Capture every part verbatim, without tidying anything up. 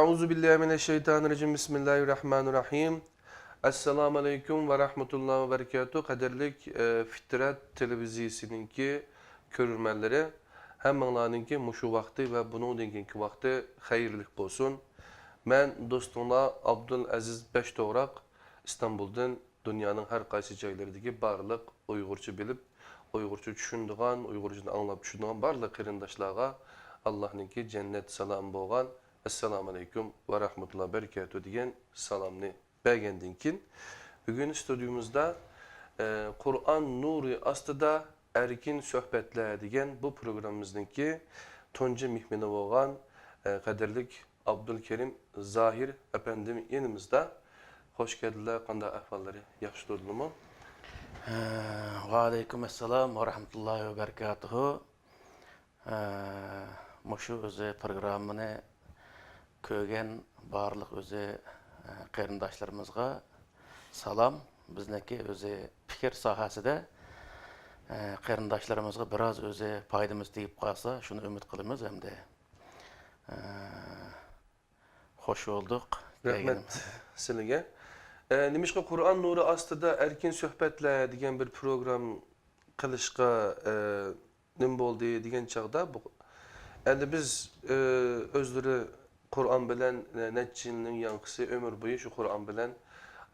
أعوذ بالله من الشيطان الرجيم. بسم الله الرحمن الرحيم. ئەسسالامۇ ئەلەيكۇم ۋە رەھمەتۇللاھى ۋە بەرىكاتۇھ. قەدىرلىك، ئە، فىترەت تېلېۋىزىيىسىنىڭكى كۆرۈرمەنلىرى، ھەممىڭلارنىڭكى مۇشۇ ۋاقتى ۋە بۇنىڭدىن كېيىنكى ۋاقتى خەيرلىك بولسۇن. مەن دوستۇڭلار ئابدۇل ئەزىز بەشتوغراق، ئىستانبۇلدىن. دۇنيانىڭ ھەر قايسى جايلىرىدىكى بارلىق ئۇيغۇرچە بىلىپ، ئۇيغۇرچە چۈشىنىدىغان، ئۇيغۇرچىنى ئاڭلاپ چۈشىنىدىغان بارلىق قېرىنداشلارغا ئاللاھنىڭكى جەننەت سالامى بولغان «ئەسسالامۇ ئەلەيكۇم ۋە رەھمەتۇللاھى ۋە بەرىكاتۇھ» دېگەن سالامنى بەرگەندىن كېيىن، بۈگۈن ستۇدىيىمىزدا، ئە، «قۇرئان نۇرى ئاستىدا ئەركىن سۆھبەتلەر» دېگەن بۇ پروگراممىمىزنىڭكى تۇنجى مېھمىنى بولغان، ئە، قەدىرلىك ئابدۇلكېرىم زاھىر ئەپەندىم يېنىمىزدا. خوش كەلدىلەر، قانداق ئەھۋاللىرى؟ ياخشى تۇردىلىمۇ؟ ھە، ۋەئەلەيكۇم ئەسسالام ۋە رەھمەتۇللاھى ۋە بەرىكاتۇھۇ. ھە، مۇشۇ ئۆزى پروگراممىنى كۆرگەن بارلىق ئۆزى، ھە، قېرىنداشلىرىمىزغا سالام. بىزنىڭكى ئۆزى پىكىر ساھەسىدە، ھە، قېرىنداشلىرىمىزغا بىراز ئۆزى پايدىمىز تېگىپ قالسا، شۇنى ئۈمىد قىلىمىز ھەمدە. ئە، خوش بولدۇق. رەھمەت سىلىگە. ئە، نېمىشقا «قۇرئان نۇرى ئاستىدا ئەركىن سۆھبەتلەر» دېگەن بىر پروگرام قىلىشقا، ئە، نېمە بولدى دېگەن چاغدا، بۇ، ئەمدى بىز، ئە، ئۆزلىرى قۇرئان بىلەن، ئە، نەچچە يىلنىڭ ياڭقىسى ئۆمۈر بويى شۇ قۇرئان بىلەن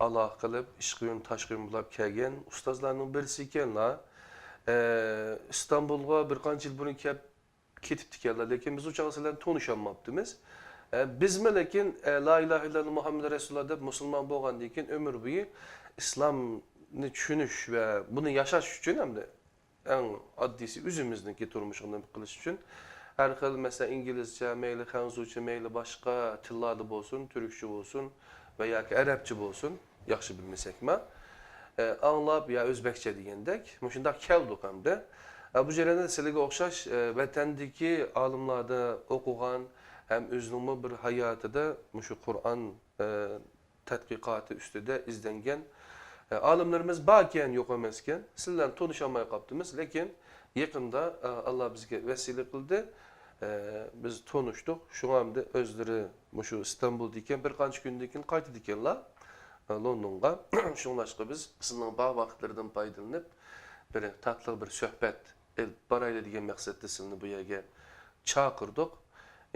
ئالاقە قىلىپ، ئىشقا يۆن تاشقا يۆن بولۇپ كەلگەن ئۇستازلارنىڭ بىرسى ئىكەنلا، ئە، ئىستانبۇلغا بىر قانچە يىل بۇرۇن كەپ كېتىپتىكەنلا، لېكىن بىز ئۇ چاغدا سىلەر بىلەن تونۇشالماپتىمىز. ئە، بىزمۇ لېكىن، ئە، «لا ئىلاھە ئىللاللا مۇھەممەد رەسۇلۇللا» دەپ مۇسۇلمان بولغاندىن كېيىن ئۆمۈر بويى ئىسلامنى چۈشىنىش ۋە بۇنى ياشاش ئۈچۈن ھەمدە ئەڭ ئاددىيسى ئۆزىمىزنىڭكى تۇرمۇشىغا نېمە قىلىش ئۈچۈن ھەر خىل، مەسىلەن، ئىنگلىزچە، مەيلى خەنزۇچە، مەيلى باشقا تىللاردا بولسۇن، تۈركچە بولسۇن ۋە ياكى ئەرەبچە بولسۇن، ياخشى بىلمىسەكمۇ، ئە، ئاڭلاپ يا ئۆزبەكچە دېگەندەك، مۇشۇنداق كەلدۇق ئەمدى. ئە، بۇ جەرياندا سىلىگە ئوخشاش، ئە، ۋەتەندىكى ئالىملاردا ئوقۇغان ھەم ئۆزىنىڭمۇ بىر ھاياتىدا مۇشۇ قۇرئان، ئە، تەتقىقاتى ئۈستىدە ئىزدەنگەن، ئە، ئالىملىرىمىز باركەن، يوق ئەمەسكەن. سىلەر بىلەن تونۇشالماي قاپتىمىز، لېكىن يېقىندا، ئە، ئاللا بىزگە ۋەسىلە قىلدى. ئە، بىز تونۇشتۇق. شۇڭا ئەمدى ئۆزلىرى مۇشۇ ئىستانبۇلدا ئىكەن، بىر قانچە كۈندىن كېيىن قايتىدىكەنلا، ئە، لوندونغا. شۇڭلاشقا بىز سىزنىڭ بار ۋاقىتلىرىدىن پايدىلىنىپ، بىر تاتلىق بىر سۆھبەت ئېلىپ بارايلى دېگەن مەقسەتتە سىلىنى بۇ يەرگە چاقىردۇق.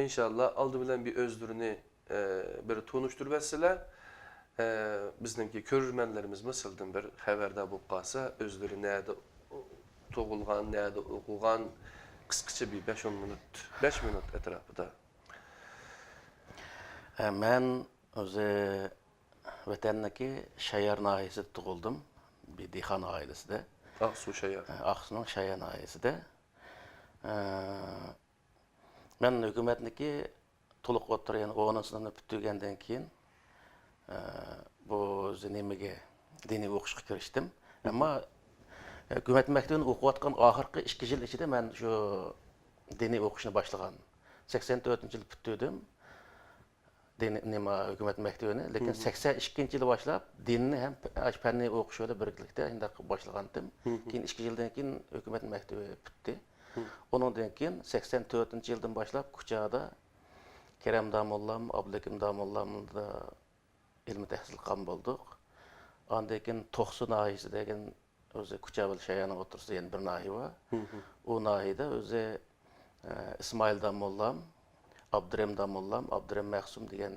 ئىنشاللا ئالدى بىلەن بىر ئۆزلىرىنى، ئە، بىر تونۇشتۇرۇۋەتسىلەر. ئە، بىزنىڭكى كۆرۈرمەنلىرىمىزمۇ سىلىدىن بىر خەۋەردار بولۇپ قالسا، ئۆزلىرى نەدە تۇغۇلغان، نەدە ئوقۇغان، قىسقىچە بىر بەش ئون مىنۇت، بەش مىنۇت ئەتراپىدا. ئە، مەن ئۆزى ۋەتەننىڭكى شايار ناھىيەسىدە تۇغۇلدۇم. بىر دېھقان ئائىلىسىدە. ئاقسۇ شايار. ئە، ئاقسۇنىڭ شايار ناھىيەسىدە. ئە، مەن ھۆكۈمەتنىڭكى تولۇق ئوتتۇرا، يەنى ئونىنچى سىنىپنى پۈتتۈرگەندىن كېيىن، ئە، بۇ نېمىگە، دىنىي ئوقۇشقا كىرىشتىم. ئەمما، ئە، ھۆكۈمەت مەكتىۋىنى ئوقۇۋاتقان ئاخىرقى ئىككى يىل ئىچىدە مەن شۇ دىنىي ئوقۇشنى باشلىغان. سەكسەن تۆتىنچى يىل پۈتتۈردۈم دىنىي، نېمە، ھۆكۈمەت مەكتىۋىنى. لېكىن سەكسەن ئىككىنچى يىلى باشلاپ دىننى ھەم ئاشۇ پەننىي ئوقۇش بىلەن بىرلىكتە شۇنداق باشلىغانتىم. كېيىن ئىككى يىلدىن كېيىن ھۆكۈمەت مەكتىۋى پۈتتى. ئۇنىڭدىن كېيىن سەكسەن تۆتىنچى يىلدىن باشلاپ كۇچادا كېرەم داموللام، ئابلىكىم داموللامدا ئىلمىي تەھسىل قىلغان بولدۇق. ئاندىن كېيىن توقسۇ ناھىيەسى دېگەن، ئۆزى كۇچا بىلەن شايارنىڭ ئوتتۇرىسىدا يەنە بىر ناھىيە بار. ئۇ ناھىيەدە ئۆزى، ئە، ئىسمائىل داموللام، ئابدۇرېھىم داموللام، ئابدۇرېھىم مەخسۇم دېگەن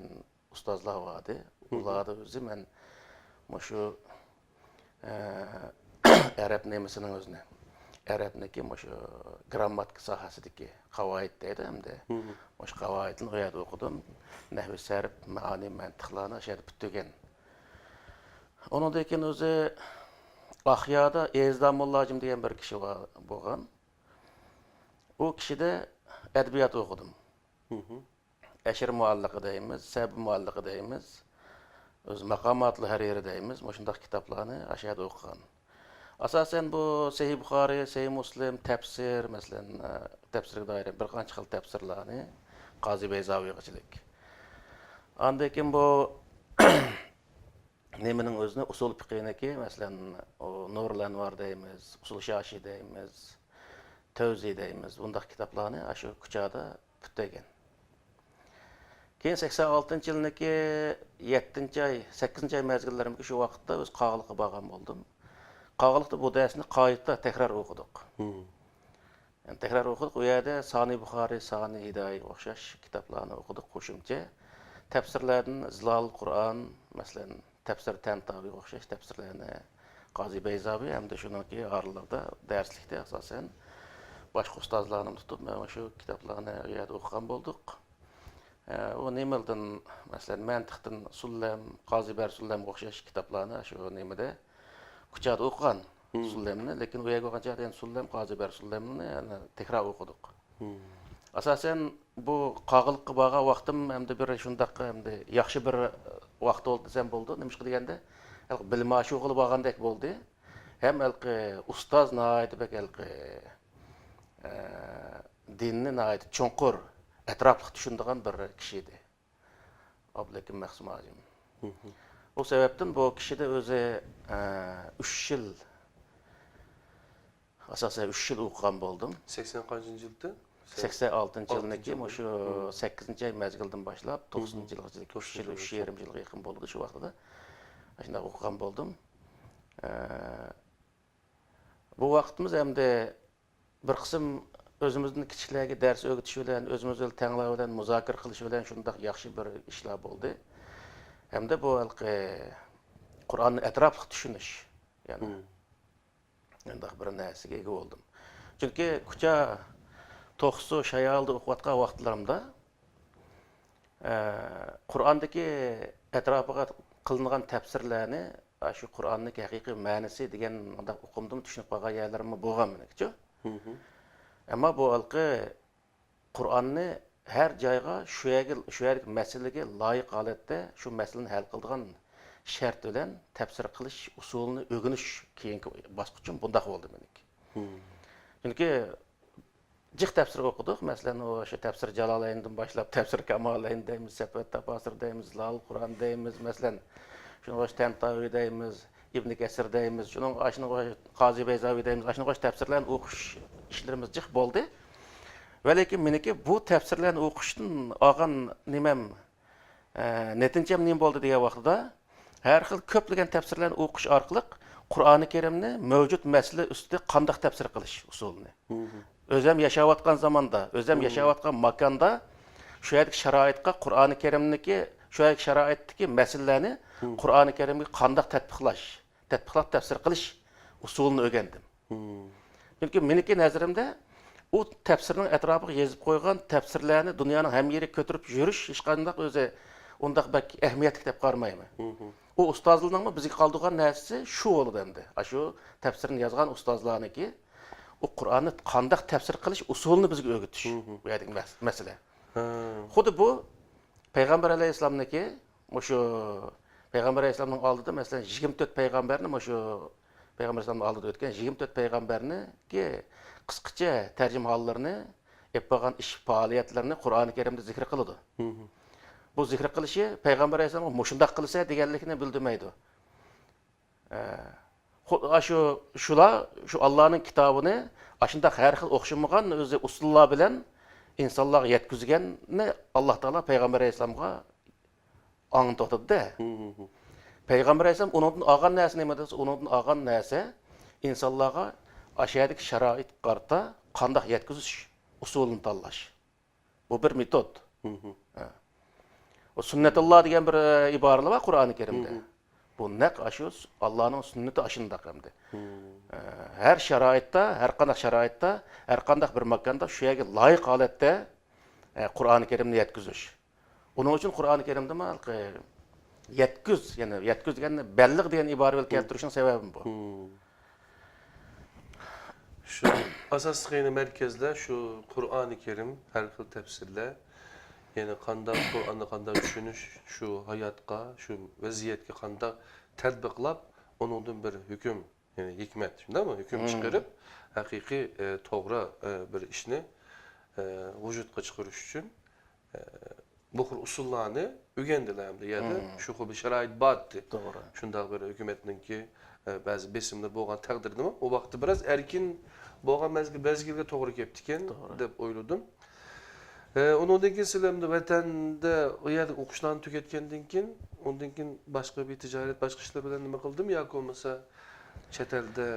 ئۇستازلار بار ئىدى. ئۇلاردا ئۆزى مەن مۇشۇ، ئە، ئەرەب نېمىسىنىڭ ئۆزىنى، ئەرەبنىڭكى مۇشۇ گرامماتىكا ساھەسىدىكى قاۋائىد دەيدۇ ئەمدى. مۇشۇ قاۋائىدنى ئۇ يەردە ئوقۇدۇم. نەھۋى، سەرپ، مەئانى، مەنتىقلارنى ئاشۇ يەردە پۈتتۈرگەن. ئۇنىڭدىن كېيىن ئۆزى ئاقيادا ئېزىز داموللا ھاجىم دېگەن بىر كىشى بار بولغان. ئۇ كىشىدە ئەدەبىيات ئوقۇدۇم. ئەشىر مۇئەللىقى دەيمىز، سەبى مۇئەللىقى دەيمىز، ئۆز ماقاماتۇل ھەرىرى دەيمىز، مۇشۇنداق كىتابلارنى ئاشۇ يەردە ئوقۇغان. ئاساسەن بۇ سەھىھ بۇخارىي، سەھىھ مۇسلىم، تەپسىر، مەسىلەن، ئە، تەپسىرگە دائىر بىر قانچە خىل تەپسىرلارنى، قازى بەيزاۋىيغىچىلىك. ئاندىن كېيىن بۇ نېمىنىڭ ئۆزىنى، ئۇسۇل پىقىنىڭكى، مەسىلەن، ئۇ نۇرۇل ئەنۋار دەيمىز، ئۇسۇل شاشى دەيمىز، تەۋزى دەيمىز، بۇنداق كىتابلارنى ئاشۇ كۇچادا پۈتتۈرگەن. كېيىن سەكسەن ئالتىنچى يىلنىڭكى يەتتىنچى ئاي، سەككىزىنچى ئاي مەزگىللىرىمىزگە شۇ ۋاقىتتا بىز قاغىلىققا بارغان بولدۇم. قاغىلىقتا بۇ دەرسنى قايتا تەكرار ئوقۇدۇق. يەنى تەكرار ئوقۇدۇق. ئۇ يەردە سانى بۇخارى، سانى ھىدايىگە ئوخشاش كىتابلارنى ئوقۇدۇق قوشۇمچە. تەپسىرلەردىن زىلال قۇرئان، مەسىلەن، تەپسىر تەنتاۋىگە ئوخشاش تەپسىرلەرنى، قازى بەيزاۋى ھەمدە شۇنىڭكى ئارىلىرىدا دەرسلىكتە ئاساسەن باشقا ئۇستازلارنى تۇتۇپ، مانا شۇ كىتابلارنى ئۇ يەردە ئوقۇغان بولدۇق. ئە، ئۇ نېمىلدىن، مەسىلەن، مەنتىقتىن سۇللەم، قازى بەر سۇللەمگە ئوخشاش كىتابلارنى شۇ نېمىدە، كۇچادا ئوقۇغان سۇللەمنى، لېكىن ئۇ يەرگە بارغان چاغدا يەنە سۇللەم، قازى بەر سۇللەمنى يەنە تەكرار ئوقۇدۇق. ئاساسەن بۇ قاغىلىققا بارغان ۋاقتىم ئەمدى بىر شۇنداق ئەمدى ياخشى بىر ۋاقىت بولدى دېسەم بولىدۇ. نېمىشقا دېگەندە، ھېلىقى بىلىم ئاشۇغىلى بارغاندەك بولدى. ھەم ھېلىقى ئۇستاز ناھايىتى بەك ھېلىقى، ئە، دىننى ناھايىتى چوڭقۇر، ئەتراپلىق چۈشىنىدىغان بىر كىشى ئىدى. ئابلىكىم مەخسۇم ھاجىم. ئۇ سەۋەبتىن بۇ كىشىدە ئۆزى، ئە، ئۈچ يىل، ئاساسەن ئۈچ يىل ئوقۇغان بولدۇم. سەكسەن قانچىنچى يىلدا؟ سەكسەن ئالتىنچى يىلنىڭكى ئالتىنچى يىلدا. مۇشۇ سەككىزىنچى ئاي مەزگىلدىن باشلاپ، توقسىنىنچى يىلغىچە ئۈچ يىل، ئۈچ يېرىم يىلغا يېقىن بولدى شۇ ۋاقتىدا. ئاشۇنداق ئوقۇغان بولدۇم. ئە، بۇ ۋاقتىمىز ئەمدى بىر قىسىم ئۆزىمىزدىن كىچىكلەرگە دەرس ئۆگىتىش بىلەن، ئۆزىمىز بىلەن تەڭلەر بىلەن مۇزاكىرە قىلىش بىلەن شۇنداق ياخشى بىر ئىشلار بولدى. ھەمدە بۇ ھېلىقى قۇرئاننى ئەتراپلىق چۈشىنىش، يەنى مۇنداق بىر نەرسىگە ئىگە بولدۇم. چۈنكى كۇچا، توقسۇ، شايالىدا ئوقۇۋاتقان ۋاقىتلىرىمدا، ئە، قۇرئاندىكى ئەتراپىغا قىلىنغان تەپسىرلەرنى، ئاشۇ قۇرئاننىڭ ھەقىقىي مەنىسى دېگەن مۇنداق ئۇقۇمدىمۇ چۈشىنىپ قالغان يەرلىرىممۇ بولغان مېنىڭكىچۇ. ئەمما بۇ ھېلىقى قۇرئاننى ھەر جايغا شۇ يەرگە، شۇ يەردىكى مەسىلىگە لايىق ھالەتتە شۇ مەسىلىنى ھەل قىلىدىغان شەرت بىلەن تەپسىر قىلىش ئۇسۇلىنى ئۆگىنىش كېيىنكى باسقۇچۇم بۇنداق بولدى مېنىڭكى. چۈنكى جىق تەپسىر ئوقۇدۇق. مەسىلەن، ئۇ شۇ تەپسىر جالالەيندىن باشلاپ، تەپسىر كامالەين دەيمىز، سەفەۋەت تەپاسىر دەيمىز، زىلال قۇرئان دەيمىز، مەسىلەن، شۇنىڭغا ئوخشاش تەنتاۋى دەيمىز، ئىبنى كەسىر دەيمىز، شۇنىڭغا، ئاشۇنىڭغا ئوخشاش قازى بەيزاۋى دەيمىز، ئاشۇنىڭغا ئوخشاش تەپسىرلەرنى ئوقۇش ئىشلىرىمىز جىق بولدى. ۋەلىكىن مېنىڭكى بۇ تەپسىرلەرنى ئوقۇشتىن ئالغان نېمەم، ئە، نەتىجەم نېمە بولدى دېگەن ۋاقتىدا، ھەر خىل كۆپلىگەن تەپسىرلەرنى ئوقۇش ئارقىلىق قۇرئانى كەرىمنى مەۋجۇت مەسىلە ئۈستىدە قانداق تەپسىر قىلىش ئۇسۇلىنى، ئۆزەم ياشاۋاتقان زاماندا، ئۆزەم ياشاۋاتقان ماكاندا شۇ يەردىكى شارائىتقا قۇرئانى كەرىمنىكى، شۇ يەردىكى شارائىتتىكى مەسىلىلەرنى قۇرئانى كەرىمگە قانداق تەتبىقلاش، تەتبىقلاپ تەپسىر قىلىش ئۇسۇلىنى ئۆگەندىم. چۈنكى مېنىڭكى نەزىرىمدە، ئۇ تەپسىرنىڭ ئەتراپىغا يېزىپ قويغان تەپسىرلەرنى دۇنيانىڭ ھەممە يېرىگە كۆتۈرۈپ يۈرۈش ھېچقانداق ئۆزى ئۇنداق بەك ئەھمىيەتلىك دەپ قارىمايمەن. ئۇ ئۇستازلارنىڭمۇ بىزگە قالدۇرغان نەرسىسى شۇ بولىدۇ ئەمدى. ئاشۇ تەپسىرنى يازغان ئۇستازلارنىڭكى ئۇ قۇرئاننى قانداق تەپسىر قىلىش ئۇسۇلىنى بىزگە ئۆگىتىش. بۇ يەردىكى مەس-، مەسىلە. خۇددى بۇ پەيغەمبەر ئەلەيھىسسالامنىڭكى مۇشۇ پەيغەمبەر ئەلەيھىسسالامنىڭ ئالدىدا، مەسىلەن، يىگىرمە تۆت پەيغەمبەرنى، مۇشۇ پەيغەمبەر ئەلەيھىسسالامنىڭ ئالدىدا ئۆتكەن يىگىرمە تۆت پەيغەمبەرنىڭكى قىسقىچە تەرجىمىھاللىرىنى، ئېلىپ بارغان ئىش پائالىيەتلىرىنى قۇرئانى كەرىمدە زىكىر قىلىدۇ. بۇ زىكىر قىلىشى پەيغەمبەر ئەلەيھىسسالامغا مۇشۇنداق قىلىسەن دېگەنلىكىنى بىلدۈرمەيدۇ. ئە، خۇ-، ئاشۇ، شۇلار شۇ ئاللانىڭ كىتابىنى ئاشۇنداق ھەر خىل ئوخشىمىغان ئۆزى ئۇسۇللار بىلەن ئىنسانلارغا يەتكۈزگەننى ئاللا تائالا پەيغەمبەر ئەلەيھىسسالامغا ئاڭلىتىۋاتىدۇ-دە. پەيغەمبەر ئەلەيھىسسالام ئۇنىڭدىن ئالغان نەرسە نېمە دېسە، ئۇنىڭدىن ئالغان نەرسە ئىنسانلارغا ئاشۇ يەردىكى شارائىتقا قارىتا قانداق يەتكۈزۈش ئۇسۇلىنى تاللاش. بۇ بىر مېتود. ھە. ئۇ سۈننەتۇللا دېگەن بىر، ئە، ئىبارىلەر بار قۇرئانى كەرىمدە. بۇ نەق ئاشۇ س-، ئاللانىڭ سۈننىتى ئاشۇنداق ئەمدى. ئە، ھەر شارائىتتا، ھەر قانداق شارائىتتا، ھەر قانداق بىر ماكاندا شۇ يەرگە لايىق ھالەتتە، ئە، قۇرئانى كەرىمنى يەتكۈزۈش. ئۇنىڭ ئۈچۈن قۇرئانى كەرىمدىمۇ ھېلىقى يەتكۈز، يەنى يەتكۈز دېگەننى بەللىغ دېگەن ئىبارە بىلەن كەلتۈرۈشنىڭ سەۋەبىمۇ بۇ. شۇ ئاساسلىق يەنە مەركەزلەر شۇ قۇرئانى كەرىم، ھەر خىل تەپسىرلەر، يەنى قانداق قۇرئاننى قانداق چۈشىنىش، شۇ ھاياتقا، شۇ ۋەزىيەتكە قانداق تەتبىقلاپ، ئۇنىڭدىن بىر ھۆكۈم، يەنى ھېكمەت، شۇنداقمۇ؟ ھۆكۈم چىقىرىپ، ھەقىقىي، ئە، توغرا، ئە، بىر ئىشنى، ئە، ۋۇجۇدقا چىقىرىش ئۈچۈن، ئە، بۇ خىل ئۇسۇللارنى ئۆگەندىلەر ھەمدە يەردە شۇ خىل بىر شارائىت بار ئىدى. توغرا. شۇنداق بىر ھۆكۈمەتنىڭكى، ئە، بەزى بېسىملىرى بولغان تەقدىردىمۇ، ئۇ ۋاقىتتا بىراز ئەركىن بولغان مەزگىل، مەزگىلگە توغرا كەپتىكەن دەپ ئويلىدىم. ھە، ئۇنىڭدىن كېيىن سىلەر ئەمدى ۋەتەندە ئۇ يەردە ئوقۇشلارنى تۈگەتكەندىن كېيىن، ئۇندىن كېيىن باشقا بىر تىجارەت، باشقا ئىشلار بىلەن نېمە قىلدىمۇ ياكى بولمىسا چەت ئەلدە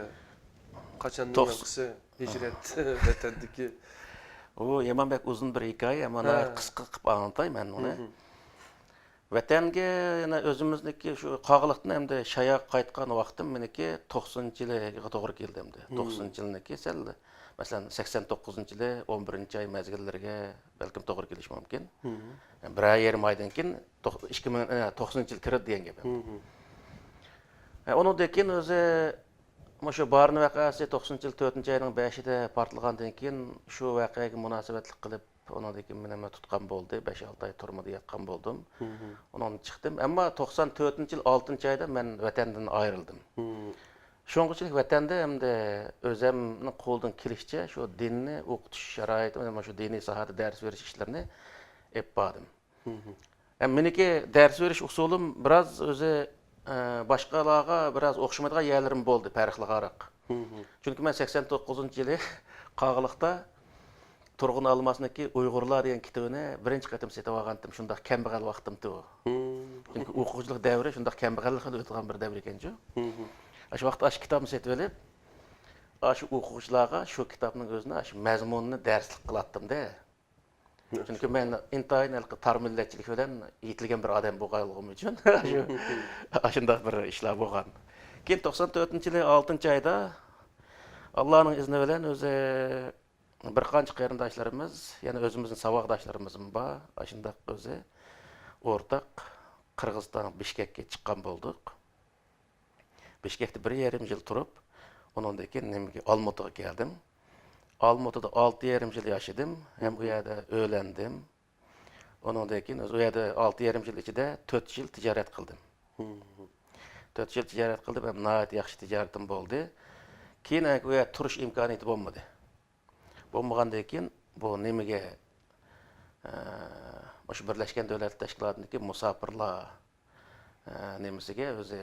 قاچاندىن توقس- ياڭقىسى ھىجرەت ۋەتەندىكى؟ ئۇ يامان بەك ئۇزۇن بىر ھېكايە، ئەمما ھە. ناھايىتى قىسقا قىلىپ ئاڭلىتاي مەن ئۇنى. مھم. ۋەتەنگە يەنە ئۆزىمىزنىڭكى شۇ قاغىلىقتىن ئەمدى شاياغا قايتقان ۋاقتىم مېنىڭكى توقسىنىنچى يىلىغا توغرا كېلدى ئەمدى. مم. توقسىنىنچى يىلنىڭكى سەل، مەسىلەن، سەكسەن توققۇزىنچى يىلى، ئون بىرىنچى ئاي مەزگىللىرىگە، بەلكىم توغرا كېلىشى مۇمكىن. مم. بىرەر يېرىم ئايدىن كېيىن توق-، ئىككى مىڭ، ئە، توقسىنىنچى يىل كىردى دېگەن گەپ. مم. ئە، ئۇنىڭدىن كېيىن ئۆزى مۇشۇ بارىن ۋەقەسى توقسىنىنچى يىل تۆتىنچى ئاينىڭ بەشىدە پارتلىغاندىن كېيىن، شۇ ۋەقەگە مۇناسىۋەتلىك قىلىپ، ئۇنىڭدىن كېيىن مېنى تۇتقان بولدى. بەش-ئالتە ئاي تۈرمىدە ياتقان بولدۇم. مم. ئۇنىڭدىن چىقتىم. ئەمما توقسان تۆتىنچى يىل ئالتىنچى ئايدا مەن ۋەتەندىن ئايرىلدىم. مم. شۇنىڭغا چۈنكى ۋەتەندە ئەمدى ئۆزۈمنىڭ قولىدىن كېلىشىچە شۇ دىننى ئوقۇتۇش شارائىتى، مانا شۇ دىنىي ساھەدە دەرس بېرىش ئىشلىرىنى ئېلىپ باردىم. مم. ئەم، مېنىڭكى دەرس بېرىش ئۇسۇلۇم بىراز ئۆزى، ئە، باشقىلارغا بىراز ئوخشىمايدىغان يەرلىرىم بولدى، پەرقلىقراق. مم. چۈنكى مەن سەكسەن توققۇزىنچى يىلى قاغىلىقتا تۇرغۇن ئالماسنىڭكى ئۇيغۇرلار دېگەن كىتابىنى بىرىنچى قېتىم سېتىۋالغانتىم، شۇنداق كەمبەغەل ۋاقتىمتى ئۇ. مم. چۈنكى ئوقۇغۇچىلىق دەۋرى شۇنداق كەمبەغەللىك خېلى ئۆتىدىغان بىر دەۋر ئىكەنچۇ. مم. ئاشۇ ۋاقىتتا ئاشۇ كىتابنى سېتىۋېلىپ، ئاشۇ ئوقۇغۇچىلارغا شۇ كىتابنىڭ ئۆزىنى ئاشۇ مەزمۇنىنى دەرسلىك قىلاتتىم-دە. چۈنكى مەن ئىنتايىن ھېلىقى تار مىللەتچىلىك بىلەن يېتىلگەن بىر ئادەم بولغانلىقىم ئۈچۈن، شۇ، ئاشۇنداق بىر ئىشلار بولغان. كېيىن توقسان تۆتىنچى يىلى ئالتىنچى ئايدا ئاللانىڭ ئىزنى بىلەن ئۆزى بىر قانچە قېرىنداشلىرىمىز، يەنە ئۆزىمىزنىڭ ساۋاقداشلىرىمىزمۇ بار، ئاشۇنداق ئۆزى ئورتاق قىرغىزىستان بىشكەككە چىققان بولدۇق. بىشكەكتە بىر يېرىم يىل تۇرۇپ، ئۇنىڭدىن كېيىن نېمىگە، ئالمۇتىغا كەلدىم. ئالمۇتىدا ئالتە يېرىم يىل ياشىدىم، ھەم ئۇ يەردە ئۆيلەندىم. ئۇنىڭدىن كېيىن ئۇ يەردە ئالتە يېرىم يىل ئىچىدە تۆت يىل تىجارەت قىلدىم. مم. تۆت يىل تىجارەت قىلدىم، ھەم ناھايىتى ياخشى تىجارىتىم بولدى. كېيىن ئۇ يەردە تۇرۇش ئىمكانىيىتى بولمىدى. بولمىغاندىن كېيىن بۇ نېمىگە، ئە، مۇشۇ بىرلەشكەن دۆلەتلەر تەشكىلاتىدىكى مۇساپىرلار، ئە، نېمىسىگە ئۆزى،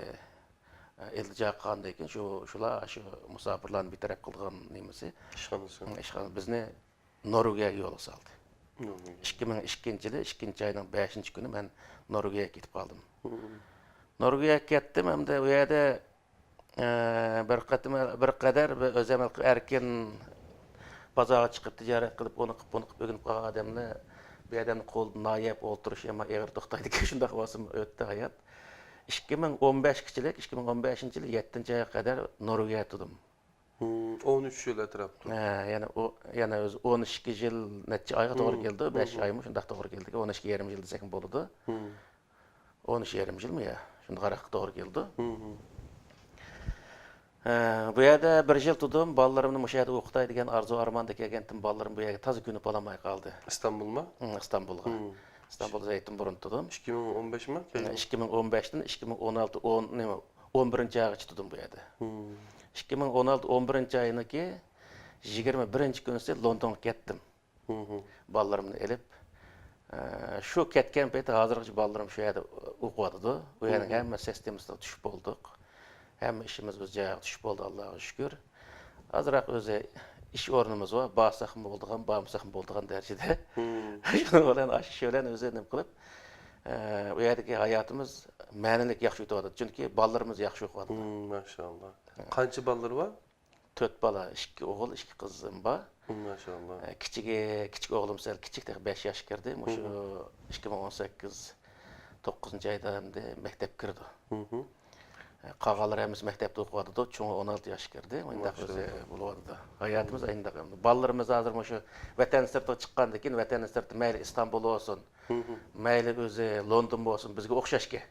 ئە، ئىلتىجا قىلغاندىن كېيىن شۇ، شۇلار شۇ مۇساپىرلارنى بىتەرەپ قىلىدىغان نېمىسى، ئىشخانىسى. ئىشخانا، بىزنى نورۋېگىيەگە يولغا سالدى. نورۋېگىيە. ئىككى مىڭ ئىككىنچى يىلى ئىككىنچى ئاينىڭ بەشىنچى كۈنى مەن نورۋېگىيەگە كېتىپ قالدىم. مم. نورۋېگىيەگە كەتتىم، ئەمدى ئۇ يەردە ئە، بىر قېتىم، بىر قەدەر بىر ئۆزى ئەمەل قىلىپ ئەركىن بازارغا چىقىپ تىجارەت قىلىپ، ئۇنى قىلىپ، بۇنى قىلىپ ئۆگىنىپ قالغان ئادەمنى بىر ئادەمنىڭ قولىدا نايەپ ئولتۇرۇش يامان ئېغىر توختايدىكەن، شۇنداق بولسىمۇ ئۆتتى ھايات. ئىككى مىڭ ئون بەشكىچىلىك، ئىككى مىڭ ئون بەشىنچى يىل يەتتىنچى ئايغا قەدەر نورۋېگىيەدە تۇردۇم. ھىم، ئون ئۈچ يىل ئەتراپىدا. ھە، يەنە ئۇ، يەنە ئۆزى ئون ئىككى يىل نەچچە ئايغا توغرا ھىم، كېلىدۇ، ھىم، بەش ھىم. ئايمۇ شۇنداق توغرا كېلىدىكەن، ئون ئىككى يېرىم يىل دېسەكمۇ بولىدۇ. ھىم. ئون ئۈچ يېرىم يىلمۇ يا؟ شۇنداقراق توغرا كېلىدۇ. ھىم، ھىم. ھە، بۇ يەردە بىر يىل تۇردۇم، بالىلىرىمنى مۇشۇ يەردە ئوقۇتاي دېگەن ئارزۇ ئارماندا كەلگەنتىم، بالىلىرىم بۇ يەرگە تازا كۆنۈپ بولالماي قالدى. ئىستانبۇلما؟ ھىم، ئىستانبۇلغا. ھىم. ئىستانبۇلدا زەيتۇن بۇرنىدا تۇردۇم. ئىككى مىڭ ئون بەشمۇ؟ ھە، ئىككى مىڭ ئون بەشتىن ئىككى مىڭ ئون ئالتە، ئون، نېمە، ئون بىرىنچى ئايغىچە تۇردۇم بۇ يەردە. ھىم. ئىككى مىڭ ئون ئالتە، ئون بىرىنچى ئاينىڭكى يىگىرمە بىرىنچى كۈنىسى لوندونغا كەتتىم. ھىم، ھىم. بالىلىرىمنى ئېلىپ، ئە، شۇ كەتكەن پېتى ھازىرغىچە بالىلىرىم شۇ يەردە ئوقۇۋاتىدۇ. ئۇ يەرنىڭ ھىم، ھىم. ھەممە سىستېمىسىغا چۈشۈپ بولدۇق. ھەممە ئىشىمىز ئۆز جايىغا چۈشۈپ بولدى، ئاللاغا شۈكۈر. ئازراق ئۆزى ئىش ئورنىمىز بار، بارساقمۇ بولىدىغان، بارمىساقمۇ بولىدىغان دەرىجىدە. ھىم. شۇنىڭ بىلەن ئاشۇ ئىش بىلەن ئۆزى نېمە قىلىپ، ئە، ئۇ يەردىكى ھاياتىمىز مەنىلىك ياخشى ئۆتۈۋاتىدۇ. چۈنكى بالىلىرىمىز ياخشى ئوقۇۋاتىدۇ. ھىم، ماشائاللا. ھە. قانچە بالىلىرى بار؟ تۆت بالا، ئىككى ئوغۇل، ئىككى قىزىم بار. ماشائاللا. ئە، كىچىكى، كىچىك ئوغلۇم سەل كىچىك، تېخى بەش ياشقا كىردى. مۇشۇ مھم. ئىككى مىڭ ئون سەككىز، توققۇزىنچى ئايدا ئەمدى مەكتەپكە كىرىدۇ. مھم. ئە، قالغانلىرى ھەممىسى مەكتەپتە ئوقۇۋاتىدۇ. چوڭى ئون ئالتە ياشقا كىردى. مۇنداق ماشائاللا. ئۆزى بولۇۋاتىدۇ. ھاياتىمىز مھم. ئاينداق ئەمدى. بالىلىرىمىز ھازىر مۇشۇ ۋەتەن سىرتىغا چىققاندىن كېيىن، ۋەتەن سىرتى مەيلى ئىستانبۇل بولسۇن، مھم. مەيلى ئۆزى لوندون بولسۇن، بىزگە ئوخشاشكەن.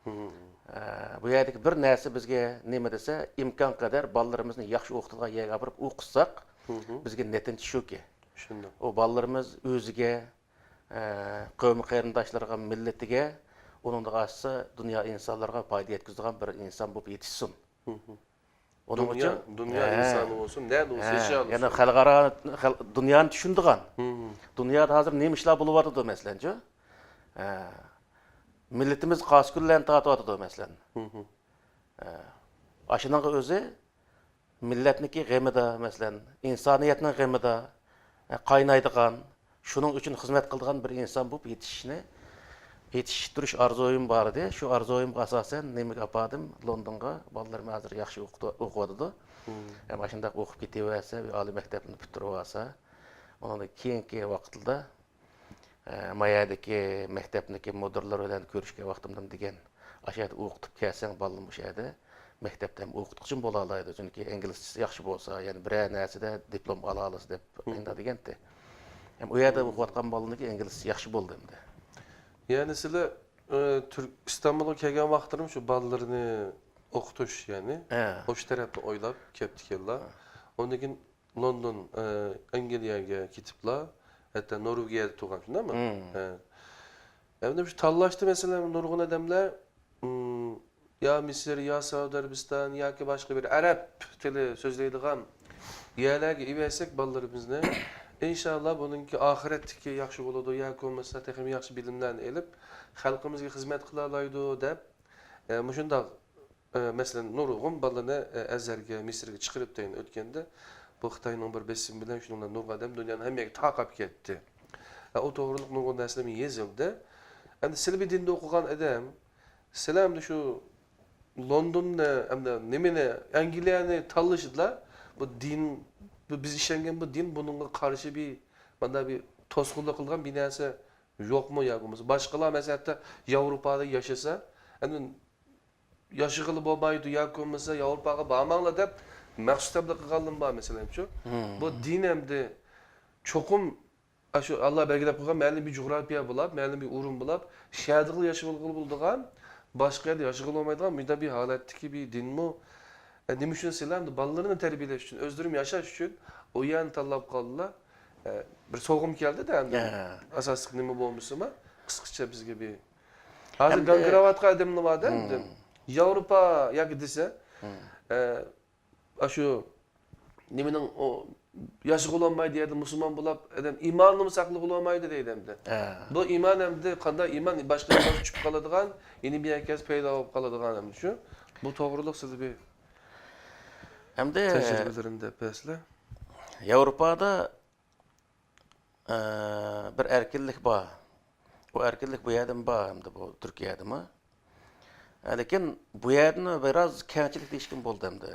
مھم. ئە، بۇ يەردىكى بىر نەرسە بىزگە نېمە دېسە، ئىمكان قەدەر بالىلىرىمىزنى ياخشى ئوقۇتىدىغان يەرگە ئاپىرىپ ئوقۇتساق، مھم. بىزگە نەتىجە شۇكى. شۇنداق. ئۇ بالىلىرىمىز ئۆزىگە، ئە، قەۋمى قېرىنداشلىرىغا، مىللىتىگە، ئۇنىڭدىن ئاشسا دۇنيا ئىنسانلىرىغا پايدا يەتكۈزىدىغان بىر ئىنسان بولۇپ يېتىشسۇن. مھم. ئۇنىڭ دۇنيا، ئۈچۈن، دۇنيا ھە، ئىنسانى بولسۇن، نەدە بولسۇن، ھە، ياشىيالىسۇن. يەنە خەلقئارا، خەل-، دۇنيانى چۈشىنىدىغان. مھم. دۇنيادا ھازىر نېمە ئىشلار بولۇۋاتىدۇ، مەسىلەنچۇ؟ ھە. مىللىتىمىز قاسى كۈنلەرنى تارتىۋاتىدۇ، مەسىلەن. مھم. ھە. ئاشۇنىڭغا ئۆزى مىللەتنىڭكى غېمىدا، مەسىلەن، ئىنسانىيەتنىڭ غېمىدا، ھە، قاينايدىغان، شۇنىڭ ئۈچۈن خىزمەت قىلىدىغان بىر ئىنسان بولۇپ يېتىشىشنى، يېتىشتۈرۈش ئارزۇيۇم بار ئىدى. شۇ ئارزۇيۇمغا ئاساسەن نېمىگە ئاپاردىم؟ لوندونغا. بالىلىرىم ھازىر ياخشى ئوقۇتۇ-، ئوقۇۋاتىدۇ. ھەم ئاشۇنداق ئوقۇپ كېتىۋەرسە، بىر ئالىي مەكتەپنى پۈتتۈرۈۋالسا، ئۇنىڭدىن كېيىنكى ۋاقىتلىدا، ئە، ما يەردىكى مەكتەپنىڭكى مۇدىرلىرى بىلەن كۆرۈشكەن ۋاقتىمدىمۇ دېگەن، ئاشۇ يەردە ئوقۇتۇپ كەلسەڭ، بالىلىرىم ئوشۇ يەردە مەكتەپتە ھەم ئوقۇتقۇچىمۇ بولالايدۇ، چۈنكى ئىنگلىزچىسى ياخشى بولسا، يەنە بىرەر نەرسىدە دىپلوم ئالالايسىز دەپ ئانداق دېگەنتى. ھەم ئۇ يەردە ئوقۇۋاتقان بالىنىڭكى ئىنگلىزچىسى ياخشى بولدى ئەمدى. يەنى سىلەر، ئى، تۈرك-، ئىستانبۇلغا كەلگەن ۋاقىتلىرىمۇ شۇ بالىلىرىنى ئوقۇتۇش، يەنى ھە. ئوشۇ تەرەپنى ئويلاپ كەپتىكەنلا. ئۇندىن كېيىن لوندون، ئە، ئەنگلىيەگە كېتىپلا، ھەتتا نورۋېگىيەدە تۇرغان، شۇنداقمۇ؟ ھە. ئەمدى شۇ تاللاشتا، مەسىلەن، نۇرغۇن ئادەملەر، ئىم، يا مىسىر، يا سەئۇدى ئەرەبىستان ياكى باشقا بىر ئەرەب تىلى سۆزلەيدىغان يەرلەرگە ئېۋەتسەك بالىلىرىمىزنى، ئىنشاللا بۇنىڭكى ئاخىرەتتىكى ياخشى بولىدۇ ياكى بولمىسا تېخىمۇ ياخشى بىلىملەرنى ئېلىپ، خەلقىمىزگە خىزمەت قىلالايدۇ دەپ، ئە، مۇشۇنداق ئە، مەسىلەن، نۇرغۇن بالىنى، ئە، ئەزھەرگە، مىسىرگە چىقىرىپ دەيدۇ ئۆتكەندە، بۇ خىتاينىڭ بىر بېسىمى بىلەن شۇنىڭ بىلەن نۇرغۇن ئادەم دۇنيانىڭ ھەممە يېرىگە تارقاپ كەتتى. ئە، ئۇ توغرىلىق نۇرغۇن نەرسىلەرمۇ يېزىلدى. ئەمدى سىلى بىر دىندا ئوقۇغان ئادەم، سىلە ئەمدى شۇ لوندوننى، ئەمدى نېمىنى، ئەنگلىيەنى تاللىشىدىلا، بۇ دىن، بۇ بىز ئىشەنگەن بۇ دىن بۇنىڭغا قارشى بىر، مانا بىر توسقۇنلۇق قىلىدىغان بىر نەرسە يوقمۇ يا بولمىسا باشقىلار، مەسىلەن، ھەتتا ياۋروپادا ياشىسا، ئەمدى ياشىغىلى بولمايدۇ ياكى بولمىسا ياۋروپاغا بارماڭلار دەپ مەخسۇس تەبلىغ قىلغانلىرىمۇ بار، مەسىلەن، شۇ. بۇ دىن ئەمدى چوقۇم ئاشۇ ئاللا بەلگىلەپ قويغان مەلۇم بىر جۇغراپىيە بولاپ، مەلۇم بىر ئورۇن بولاپ، شەدىغىلا ياشىغىلى بولىدىغان، باشقا يەردە ياشىغىلى بولمايدىغان مۇنداق بىر ھالەتتىكى بىر دىنمۇ؟ ئە، نېمە ئۈچۈن سىلەر ئەمدى بالىلىرىنى تەربىيەلەش ئۈچۈن، ئۆزلىرىمۇ ياشاش ئۈچۈن ئۇ يەرنى تاللاپ قالدىلار؟ ئە، بىر سوغۇم كەلدى-دە ئەمدى. ئاساسلىق نېمە بولمىسىمۇ، قىسقىچە بىزگە بىر. ھازىر ئەمدى گاڭگىراۋاتقان ئادەملەر بار-دە ئەمدى. ياۋروپا ياكى دېسە، ئە، ئاشۇ نېمىنىڭ ئۇ ياشىغىلى بولمايدۇ يەردە مۇسۇلمان بولاپ، ئادەم ئىمانىنىمۇ ساقلىغىلى بولمايدۇ دەيدۇ ئەمدى. بۇ ئىمان ئەمدى قانداق ئىمان، باشقا ئىمان چۈشۈپ قالىدىغان، يەنە بىر يەرگە كەلسە پەيدا بولۇپ قالىدىغان ئەمدى شۇ. بۇ توغرىلىق سىز بىر ئەمدى تەجرىبىلىرىنى دەپ بەرسىلە. ياۋروپادا ئە، بىر ئەركىنلىك بار. ئۇ ئەركىنلىك بۇ يەردىمۇ بار ئەمدى بۇ تۈركىيەدىمۇ. ئە، لېكىن بۇ يەردىن بىراز كەڭچىلىك دېيىشكىمۇ بولىدۇ ئەمدى.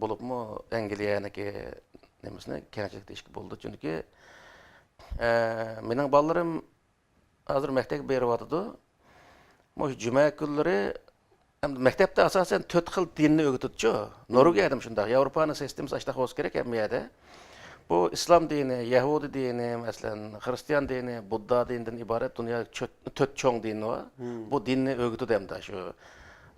بولۇپمۇ ئەنگلىيەنىڭكى نېمىسىنى كەڭچىلىك دېيىشكە بولىدۇ. چۈنكى، ئە، مېنىڭ بالىلىرىم ھازىر مەكتەپكە بېرىۋاتىدۇ. مۇشۇ جۈمە كۈنلىرى ئەمدى مەكتەپتە ئاساسەن تۆت خىل دىننى ئۆگىتىدۇچۇ. نورۋېگىيەدىمۇ شۇنداق. ياۋروپانىڭ سىستېمىسى ئاشۇنداق بولسا كېرەك ھەممە يەردە. بۇ ئىسلام دىنى، يەھۇدىي دىنى، مەسىلەن، خىرىستىيان دىنى، بۇددا دىنىدىن ئىبارەت دۇنيادىكى چۆ-، تۆت چوڭ دىن بار. بۇ دىننى ئۆگىتىدۇ ئەمدى شۇ.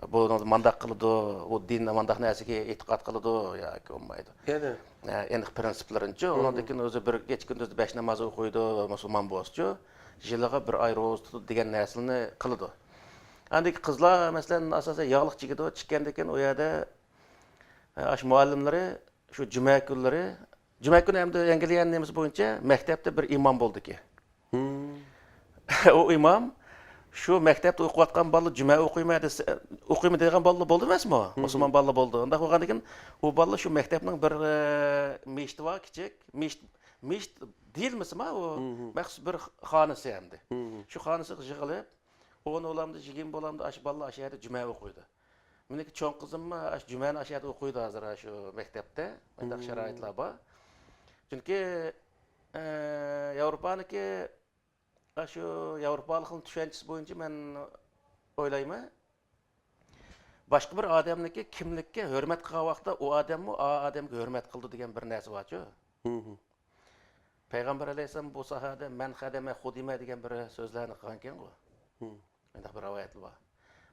بۇ مانداق قىلىدۇ، بۇ دىن مانداق نەرسىگە ئېتىقاد قىلىدۇ ياكى بولمايدۇ. يەنە ئە، ئېنىق پىرىنسىپلىرىنىچۇ. ئۇنىڭدىن كېيىن ئۆزى بىر كېچە كۈندۈز بەش ناماز ئوقۇيدۇ، مۇسۇلمان بولسىچۇ. يىلىغا بىر ئاي روزا تۇتىدۇ دېگەن نەرسىلەرنى قىلىدۇ. ئاندىن كېيىن قىزلار، مەسىلەن، ئاساسەن ياغلىق چىگىدۇ، چىككەندىن كېيىن ئۇ يەردە، ئە، ئاشۇ مۇئەللىملىرى شۇ جۈمە كۈنلىرى، جۈمە كۈنى ئەمدى ئەنگلىيەنىڭ نېمىسى بويىچە مەكتەپتە بىر ئىمام بولىدىكەن. ئۇ ئىمام شۇ مەكتەپتە ئوقۇۋاتقان بالىلار جۈمە ئوقۇيمەن دېسە، ئوقۇيمەن دەيدىغان بالىلار بولدى ئەمەسمۇ؟ مۇسۇلمان بالىلار بولدى. ئۇنداق بولغاندىن كېيىن ئۇ بالىلار شۇ مەكتەپنىڭ بىر، ئە، مېشىتى بار، كىچىك. مېشىت، مېشىت دېيىلمىسىمۇ، ئۇ مەخسۇس بىر خانىسى ئەمدى. شۇ خانىسىغا يىغىلىپ، ئون بولامدۇ، يىگىرمە بولامدۇ، ئاشۇ بالىلار ئاشۇ يەردە جۈمە ئوقۇيدۇ. مېنىڭكى چوڭ قىزىممۇ ئاشۇ جۈمەنى ئاشۇ يەردە ئوقۇيدۇ ھازىر، ئاشۇ مەكتەپتە. مۇنداق شارائىتلار بار. چۈنكى، ئە، ياۋروپانىڭكى ئاشۇ ياۋروپالىقنىڭ چۈشەنچىسى بويىچە مەن ئويلايمەن، باشقا بىر ئادەمنىڭكى كىملىككە ھۆرمەت قىلغان ۋاقىتتا ئۇ ئادەممۇ ئا ئادەمگە ھۆرمەت قىلىدۇ دېگەن بىر نەرسە بارچۇ. پەيغەمبەر ئەلەيھىسسالام بۇ ساھەدە مەن خەدەمە خۇدىمە دېگەن بىر سۆزلەرنى قىلغانىكەنغۇ. مۇنداق بىر رىۋايەت بار.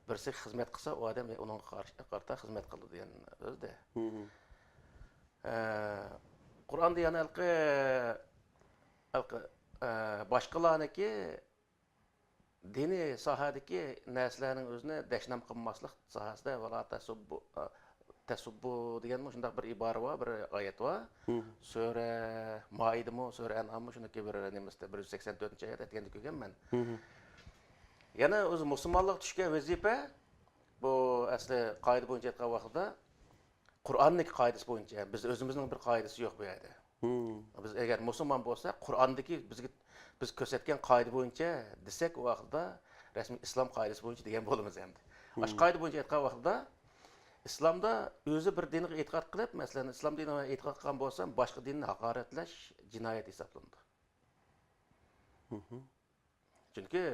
بىرسى خىزمەت قىلسا، ئۇ ئادەم ئۇنىڭغا قارشى، قارىتا خىزمەت قىلىدۇ دېگەن سۆزدە. ئە، قۇرئاندا يەنە ھېلىقى، ھېلىقى، ئە، باشقىلارنىڭكى دىنىي ساھەدىكى نەرسىلەرنىڭ ئۆزىنى دەشنام قىلماسلىق ساھەسىدە، ۋەلا تەسۇببۇ، ئە، تەسۇببۇ دېگەن مۇشۇنداق بىر ئىبارە بار، بىر ئايەت بار. سۈرە مائىدىمۇ، سۈرە ئەنئاممۇ، شۇنىڭكى بىر نېمىسىدە، بىر يۈز سەكسەن تۆتىنچى ئايەت ئەتىگەندە كۆرگەنمەن. يەنە ئۆزى مۇسۇلمانلىققا چۈشكەن ۋەزىپە، بۇ ئەسلى قائىدە بويىچە ئېيتقان ۋاقتىدا، قۇرئاننىڭكى قائىدىسى بويىچە، بىز ئۆزىمىزنىڭ بىر قائىدىسى يوق بۇ يەردە. بىز ئەگەر مۇسۇلمان بولساق، قۇرئاندىكى بىزگە بىز كۆرسەتكەن قائىدە بويىچە دېسەك، ئۇ ۋاقىتتا رەسمىي ئىسلام قائىدىسى بويىچە دېگەن بولىمىز ئەمدى. ئاشۇ قائىدە بويىچە ئېيتقان ۋاقتىدا، ئىسلامدا ئۆزى بىر دىنغا ئېتىقاد قىلىپ، مەسىلەن، ئىسلام دىنىغا ئېتىقاد قىلغان بولسام، باشقا دىننى ھاقارەتلەش جىنايەت ھېسابلىنىدۇ. چۈنكى،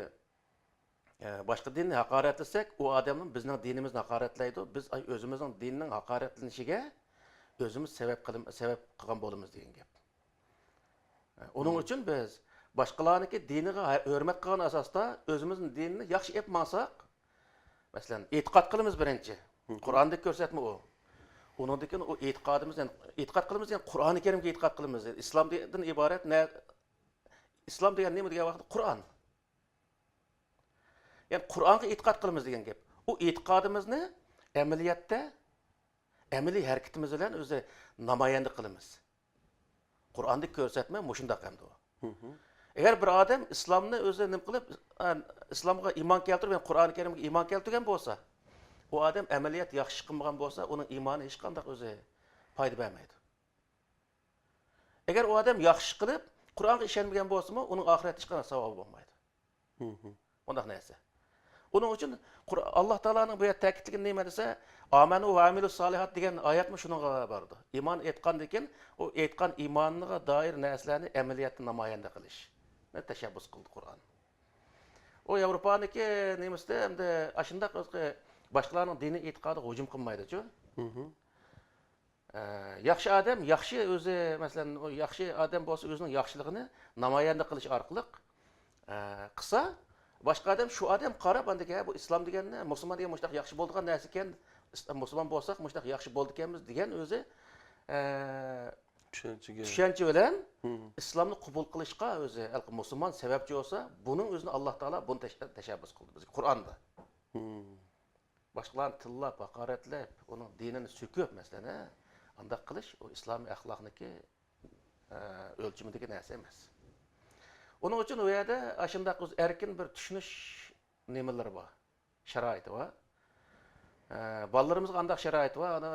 ئە، باشقا دىننى ھاقارەتلىسەك، ئۇ ئادەممۇ بىزنىڭ دىنىمىزنى ھاقارەتلەيدۇ، بىز ئۆزىمىزنىڭ دىنىنىڭ ھاقارەتلىنىشىگە ئۆزىمىز سەۋەب قىلىم-، سەۋەب قىلغان بولىمىز دېگەن گەپ. ئۇنىڭ ئۈچۈن بىز باشقىلارنىڭكى دىنىغا ھە-، ھۆرمەت قىلغان ئاساستا ئۆزىمىزنىڭ دىنىنى ياخشى ئېلىپ ماڭساق، مەسىلەن، ئېتىقاد قىلىمىز بىرىنچى. قۇرئاندىكى كۆرسەتمە ئۇ. ئۇنىڭدىن كېيىن ئۇ ئېتىقادىمىز، يەنى ئېتىقاد قىلىمىز، يەنى قۇرئانى كەرىمگە ئېتىقاد قىلىمىز. ئىسلامدىن ئىبارەت نە-، ئىسلام دېگەن نېمە دېگەن ۋاقىتتا قۇرئان. يەنى قۇرئانغا ئېتىقاد قىلىمىز دېگەن گەپ. ئۇ ئېتىقادىمىزنى ئەمەلىيەتتە، ئەمەلىي ھەرىكىتىمىز بىلەن ئۆزى نامايەندە قىلىمىز. قۇرئاندىكى كۆرسەتمە مۇشۇنداق ئەمدى ئۇ. ئەگەر بىر ئادەم ئىسلامنى ئۆزى نېمە قىلىپ، ئە، ئىسلامغا ئىمان كەلتۈرۈپ، يەنى قۇرئانى كەرىمگە ئىمان كەلتۈرگەن بولسا، ئۇ ئادەم ئەمەلىيەت ياخشى ئىش قىلمىغان بولسا، ئۇنىڭ ئىمانى ھېچقانداق ئۆزى پايدا بەرمەيدۇ. ئەگەر ئۇ ئادەم ياخشى ئىش قىلىپ، قۇرئانغا ئىشەنمىگەن بولسىمۇ، ئۇنىڭ ئاخىرەتتە ھېچقانداق ساۋابى بولمايدۇ. مۇنداق نەرسە. ئۇنىڭ ئۈچۈن قۇر-، ئاللا تائالانىڭ بۇ يەردە تەكىتلىگىنى نېمە دېسە، «ئامەنۇ ۋە ئامىلۇ سالىھات» دېگەن ئايەتمۇ شۇنىڭغا بارىدۇ. ئىمان ئېيتقاندىن كېيىن، ئۇ ئېيتقان ئىمانىغا دائىر نەرسىلەرنى ئەمەلىيەتتە نامايەندە قىلىشنى تەشەببۇس قىلدى قۇرئان. ئۇ ياۋروپانىڭكى نېمىسىدە ئەمدى ئاشۇنداق ئۆزى باشقىلارنىڭ دىنىي ئېتىقادىغا ھۇجۇم قىلمايدۇچۇ. ئە، ياخشى ئادەم، ياخشى ئۆزى، مەسىلەن، ئۇ ياخشى ئادەم بولسا ئۆزىنىڭ ياخشىلىقىنى نامايەندە قىلىش ئارقىلىق، ئە، قىلسا، باشقا ئادەم، شۇ ئادەم قاراپ، ئاندىن كېيىن، «ھە، بۇ ئىسلام دېگەننى، مۇسۇلمان دېگەن مۇشۇنداق ياخشى بولىدىغان نەرسىكەن، ئىس-، مۇسۇلمان بولساق مۇشۇنداق ياخشى بولىدىكەنمىز» دېگەن ئۆزى، ئە، چۈشەنچىگە. چۈشەنچە بىلەن ئىسلامنى قوبۇل قىلىشقا ئۆزى، ھېلىقى مۇسۇلمان سەۋەبچى بولسا، بۇنىڭ ئۆزىنى ئاللا تائالا بۇنى تەش-، تەشەببۇس قىلدى بىزگە قۇرئاندا. باشقىلارنى تىللاپ، ھاقارەتلەپ، ئۇنىڭ دىنىنى سۆكۈپ، مەسىلەن، ھە، ئانداق قىلىش ئۇ ئىسلامىي ئەخلاقنىڭكى، ئە، ئۆلچىمىدىكى نەرسە ئەمەس. ئۇنىڭ ئۈچۈن ئۇ يەردە ئاشۇنداق ئۆزى ئەركىن بىر چۈشىنىش نېمىلىرى بار، شارائىتى بار. ئە، بالىلىرىمىزغا ئانداق شارائىت بار. ئانا،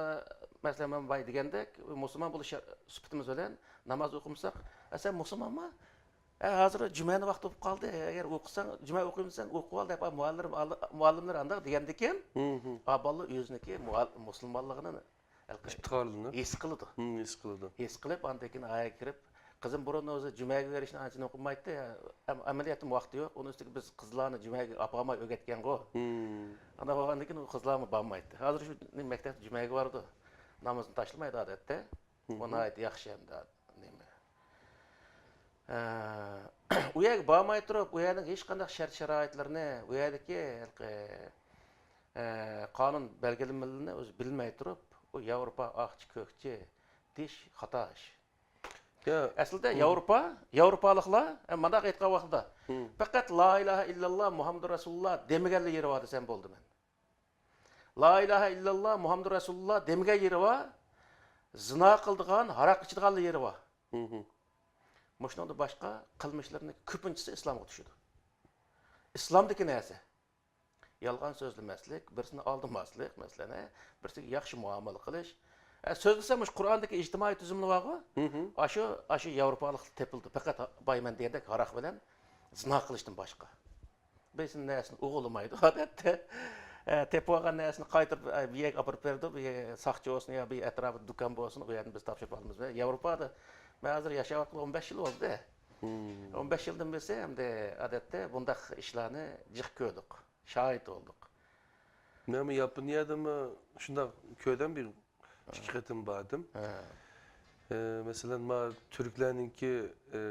مەسىلەن، مەن بايا دېگەندەك، مۇسۇلمان بولۇش شا-، سۈپىتىمىز بىلەن ناماز ئوقۇمىساق، «ئە، سەن مۇسۇلمانما؟ ئە، ھازىر جۈمەنىڭ ۋاقتى بولۇپ قالدى. ئەگەر ئوقۇساڭ، جۈمە ئوقۇيمىسەن، ئوقۇۋال» دەپ، مۇئەللىم، مۇئەللىملىرى ئانداق دېگەندىكىن، ئا بالىلار ئۆزىنىڭكى مۇئەل-، مۇسۇلمانلىقىنى ئىپتىخارلىنىپ ھېس قىلىدۇ. ھىم، ھېس قىلىدۇ. ھېس قىلىپ، ئاندىن كېيىن ئايەگە كىرىپ، قىزىم بۇرۇن ئۆزى جۈمەگە بېرىشنى ئانچە نېمە قىلمايتتى. ئەم-، ئەمەلىيەتتە ۋاقتى يوق. ئۇنىڭ ئۈستىگە بىز قىزلارنى جۈمەگە ئاپارماي ئۆگەتكەنغۇ. ھىم. ئانداق بولغاندىن كېيىن ئۇ قىزلارمۇ بارمايتتى. ھازىر شۇ نېمە مەكتەپتە جۈمەگە بارىدۇ. نامىزىنى تاشلىمايدۇ ئادەتتە. ئۇ ناھايىتى ياخشى ئەمدى نېمە. ئە، ئۇ يەرگە بارماي تۇرۇپ، ئۇ يەرنىڭ ھېچقانداق شەرت-شارائىتلىرىنى، ئۇ يەردىكى ھېلىقى، ئە، قانۇن بەلگىلىمىلىرىنى ئۆزى بىلمەي تۇرۇپ، ئۇ ياۋروپا ئاقچى، كۆكچى، دېيىش خاتا ئىش. يا. ئەسلىدە ياۋروپا، ياۋروپالىقلار، ئە، مانداق ئېيتقان ۋاقتىدا، پەقەت «لا ئىلاھە ئىللاللا، مۇھەممەدۇر رەسۇلۇللا» دېمىگەنلا يېرى بار دېسەم بولدى مەن. «لا ئىلاھە ئىللاللا، مۇھەممەدۇر رەسۇلۇللا» دېمىگەن يېرى بار، زىنا قىلىدىغان، ھاراق ئىچىدىغانلا يېرى بار. مۇشۇنىڭدىن باشقا قىلمىشلىرىنىڭ كۆپىنچىسى ئىسلامغا چۈشىدۇ. ئىسلامدىكى نەرسە. يالغان سۆزلىمەسلىك، بىرسىنى ئالدىماسلىق، مەسىلەن، ھە، بىرسىگە ياخشى مۇئامىلە قىلىش. ھە، سۆزلىسە، مۇشۇ قۇرئاندىكى ئىجتىمائىي تۈزۈملەر بارغۇ، ئاشۇ، ئاشۇ ياۋروپالىقلىق تېپىلدى. پەقەت بايمەن دېگەندەك ھاراق بىلەن زىنا قىلىشتىن باشقا. بىرسىنىڭ نەرسىنى ئوغرىلىمايدۇ، ئادەتتە. ھە، تېپىۋالغان نەرسىنى قايتۇرۇپ، ھە، بىر يەرگە ئاپىرىپ بېرىدۇ، بىر يەر ساقچى بولسۇن يا بىر ئەتراپىدا دۇكان بولسۇن، ئۇ يەردىن بىز تاپشۇرۇپ ئالىمىز. ياۋروپادا مەن ھازىر ياشاۋاتقىلى ئون بەش يىل بولدى. ئون بەش يىلدىن بېرى ئەمدى ئادەتتە بۇنداق ئىشلارنى جىق كۆردۇق، شاھىت بولدۇق. مەنمۇ ياپونىيەدىمۇ شۇنداق كۆردۈم، بىر ئىككى قېتىم باردىم. ھە. ئە، مەسىلەن، ما تۈركلەرنىڭكى، ئە،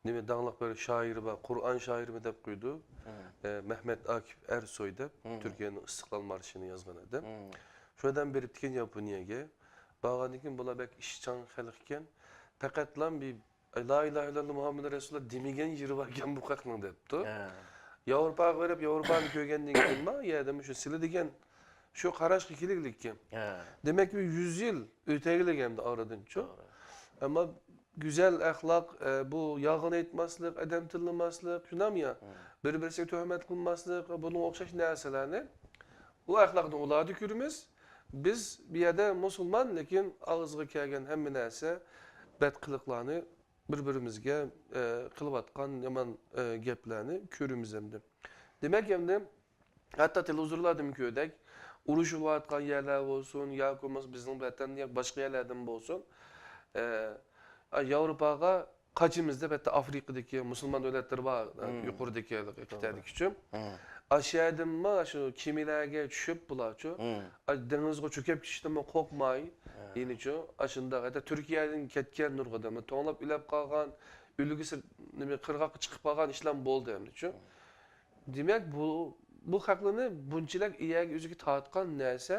نېمە، داڭلىق بىر شائىرى بار، قۇرئان شائىرىمۇ دەپ قويىدۇ. ئە، مەھمەت ئاكىپ ئەرسوي دەپ، تۈركىيەنىڭ ئىستىقلال مارشىنى يازغان ئادەم. شۇ ئادەم بېرىپتىكەن ياپونىيەگە. بارغاندىن كېيىن، بۇلار بەك ئىشچان خەلق ئىكەن. پەقەتلا بىر «لا ئىلاھە ئىللاللا مۇھەممەدۇر رەسۇلۇللا» دېمىگەن يېرى باركەن بۇ خەقنىڭ، دەپتۇ. ھە. ياۋروپاغا بېرىپ، ياۋروپانى كۆرگەندىن كېيىن، ما يەردىمۇ شۇ سىلە دېگەن شۇ قاراشقا كېلىگلىككەن. ھە. دېمەك، بىر يۈز يىل ئۆتەگلىگەن ئەمدى ئارىدىنچۇ. توغرا. ئەمما گۈزەل ئەخلاق، ئە، بۇ يالغان ئېيتماسلىق، ئادەم تىللىماسلىق، شۇنداقمۇ يا؟ بىر-بىرسىگە تۆھمەت قىلماسلىق ۋە بۇنىڭغا ئوخشاش نەرسىلەرنى، ئۇ ئەخلاقنى ئۇلاردا كۆرىمىز. بىز بۇ يەردە مۇسۇلمان، لېكىن ئاغزىغا كەلگەن ھەممە نەرسە، بەت قىلىقلارنى بىر-بىرىمىزگە، ئە، قىلىۋاتقان يامان، ئە، گەپلەرنى كۆرىمىز ئەمدى. دېمەك، ئەمدى ھەتتا تېلېۋىزورلاردىمۇ كۆردۇق، ئۇرۇشۇۋاتقان يەرلەر بولسۇن ياكى بولمىسا بىزنىڭ ۋەتەندە ياكى باشقا يەرلەردىمۇ بولسۇن، ئە، ياۋروپاغا قاچىمىز دەپ، ھەتتا ئافرىقىدىكى مۇسۇلمان دۆلەتلىرى بار، مم. يۇقىرىدىكى ھېلىقى توغرا. قىتئەدىكىچۇ. مم. ئاشۇ يەردىنمۇ شۇ كېمىلەرگە چۈشۈپ بۇلارچۇ، مم. ئا، دېڭىزغا چۆكۈپ كېتىشتىنمۇ قورقماي، ھە. يەنىچۇ، ئاشۇنداق ھەتتا تۈركىيەدىن كەتكەن نۇرغۇن ئادەملەر توڭلاپ ئۆلۈپ قالغان، ئۆلگۈسى نېمە، قىرغاققا چىقىپ قالغان ئىشلار بولدى ئەمدىچۇ. مم. دېمەك، بۇ، بۇ خەقلەرنى بۇنچىلىك ئىيەگە ئۆزىگە تارتقان نەرسە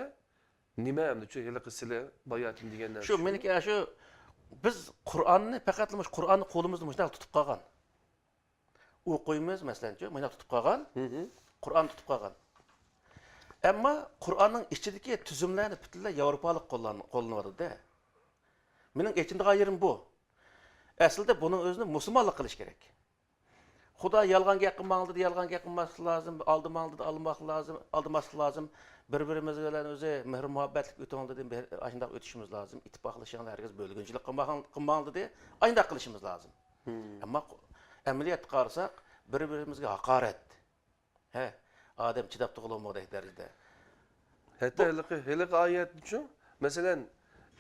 نېمە ئەمدى شۇ ھېلىقى سىلى باياتىن دېگەن نەرسە شۇ شۇ؟ مېنىڭكى ئاشۇ، بىز قۇرئاننى پەقەتلا مۇشۇ قۇرئاننى قولىمىزدا مۇشۇنداق تۇتۇپ قالغان. ئوقۇيمىز، مەسىلەن، شۇ مۇشۇنداق تۇتۇپ قالغان. مم. قۇرئان تۇتۇپ قالغان. ئەمما قۇرئاننىڭ ئىچىدىكى تۈزۈملەرنى پۈتۈنلەي ياۋروپالىق قوللان-، قوللىنىۋاتىدۇ-دە. مېنىڭ ئېچىنىدىغان يېرىم بۇ. ئەسلىدە بۇنىڭ ئۆزىنى مۇسۇلمانلار قىلىش كېرەك. خۇدا يالغان گەپ قىلماڭ دېدى، يالغان گەپ قىلماسلىق لازىم، ئالدىماڭ دېدى، ئالماسلىق لازىم، ئالدىماسلىق لازىم. بىر-بىرىمىز بىلەن ئۆزى مېھىر-مۇھەببەتلىك ئۆتۈڭ دېدى، مېھىر-، ئاشۇنداق ئۆتۈشىمىز لازىم. ئىتتىپاقلىشىڭلار، ھەرگىز بۆلگۈنچىلىك قىلماڭ، قىلماڭ دېدى، ئاشۇنداق قىلىشىمىز لازىم. مم. ئەمما قو-، ئەمەلىيەتتە قارىساق، بىر-بىرىمىزگە ھاقارەت. ھە، ئادەم چىداپ تۇرغىلى بولمىغۇدەك دەرىجىدە. ھەتتا بۇ ھېلىقى، ھېلىقى ئايەتنىچۇ، مەسىلەن،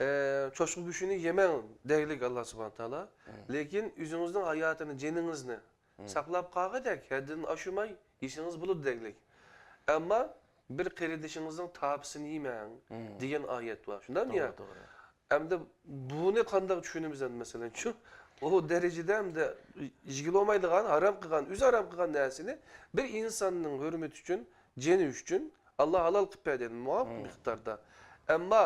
ئە، چوشقا گۆشىنى يېمەڭ دەيلىك ئاللا سۇبھانە تائالا. مم. لېكىن ئۆزىڭىزنىڭ ھاياتىنى، جېنىڭىزنى مم. ساقلاپ قالغۇدەك، ھەددىدىن ئاشۇرماي يېسىڭىز بولىدۇ دەيلىك. ئەمما بىر قېرىندىشىڭىزنىڭ تاپىسىنى يېمەڭ مم. دېگەن ئايەت بار. شۇنداقمۇ يا؟ توغرا، توغرا. ئەمدى بۇنى قانداق چۈشىنىمىز ئەمدى، مەسىلەن، شۇ، ئۇ دەرىجىدە ئەمدى يېگىلى بولمايدىغان، ھارام قىلغان، ئۆزى ھارام قىلغان نەرسىنى بىر ئىنساننىڭ ھۆرمىتى ئۈچۈن، جېنى ئۈچۈن ئاللا ھالال قىلىپ بەردى، مۇۋاپىق مىقداردا. ئەمما